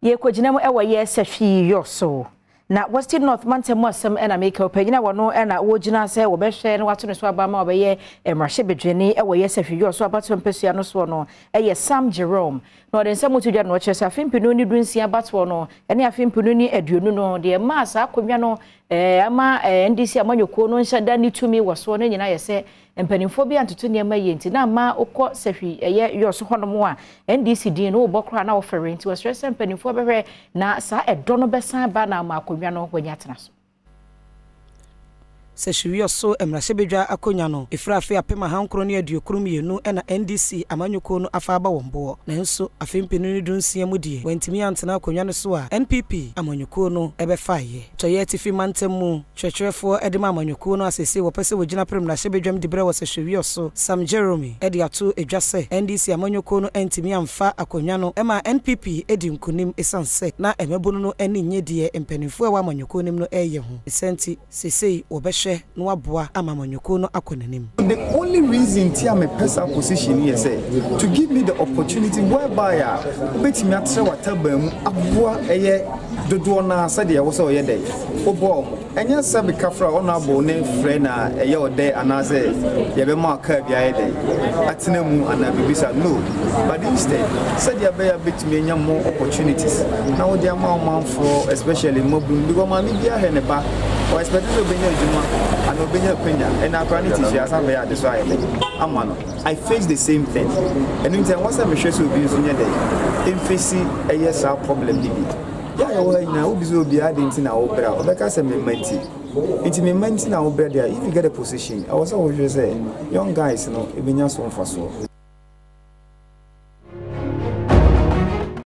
Yɛkɔgyina mu wɔ yɛ sahwi yɔ so. Na Western North mantam mu asɛm na meka, ɔpanyin a wɔno na wɔgyina sɛ wɔbɛhwɛ na wɔato ne so aba ma ɔbɛyɛ mmarahyɛbadwani wɔ yɛ sahwi yɔ so abatoɔ mpasua no soɔ no yɛ Sam Jerome. Na ɔde nsɛm to dwa na ɔkyerɛ sɛ afe mpenu ne dunsia abatoɔ no ne afe mpenu ne aduonu no deɛ ɛmaa saa akonnwa no ama NDC amanyɔkuo no nhyɛ da ne tumi wɔ soɔ no nyinaa yɛ sɛ Mpanimfoɔ bi antoto nneɛma yie nti na ama wokɔ sahwi ɛyɛ Yɔs hɔnom a NDC din no wobɔ koraa na wofɛre nti wɔsrɛ sɛ mpanimfoɔ bɛhwɛ na saa ɛdɔ no bɛsan aba na ama akonnwa no wɔanya atena so. Sahwi Yɔs mmarahyɛbadwa akonnwa no, ɛfiri afe 1992 na NDC amanyɔkuo no afa aba wɔn boɔ. Nanso afe 2016 mu deɛ, wɔantumi antena akonnwa no so a NPP amanyɔkuo no bɛfaeɛ. Tɔeɛ Atifi Mantam mu Kyerɛkyerɛfoɔ de ma amanyɔkuo no a seesei wɔpɛ sɛ wɔgyina pere mmarahyɛbadwam diberɛ wɔ Sɛhwɛwiɔ so, Sam Jeremy de ato dwa sɛ NDC amanyɔkuo no antumi amfa akonnwa no maa NPP dii nkonim esiane sɛ na mmabunu no ani nnye deɛ mpanimfoɔ a ɛwɔ amanyɔkuo no mu no reyɛ ho. Ne saa nti, seesei wɔbɛhwɛ na wɔaboa ama amanyɔkuo no akɔ n'anim. The only reason nti a mepɛ saa position yi yɛ sɛ to give me the opportunity whereby a wobɛtumi atrɛ w'ataban mu aboa ɛyɛ dodoɔ no ara sɛdeɛ ɛwɔ sɛ ɔyɛ dɛ woboa wɔn. Ɛnyɛ sɛ meka frɛ a honourable ne frɛ na ɛyɛ ɔdɛ anaasɛ yɛbɛma wo kaa bi ayɛ dɛ atena mu anaa biribi saa no but instead sɛdeɛ ɛbɛyɛ a wobɛtumi anya more opportunities na wode ama wo manfoɔ especially mmabunu because maame biara hwɛ ne ba ɔ expect sɛ ɔbɛnya adwuma anaa ɔbɛnya akwanya ɛna akora ne ti so asan bɛyɛ ade so ayɛ dɛ ama no. I face the same thing ɛno nti ɛwɔ sɛ mehwɛ sɛ obi nso nyɛ dɛ mfesi ɛyɛ saa problem no bi. Yɛ a yɛwɔ ha nyinaa wobisa obiara adɛn nti na wobrɛ a ɔbɛka sɛ me mma nti. Nti me mma nti na wobrɛ deɛ a if you get a position ɛwɔ sɛ wohwɛ sɛ young guys no ɛbɛnya so mfasoɔ.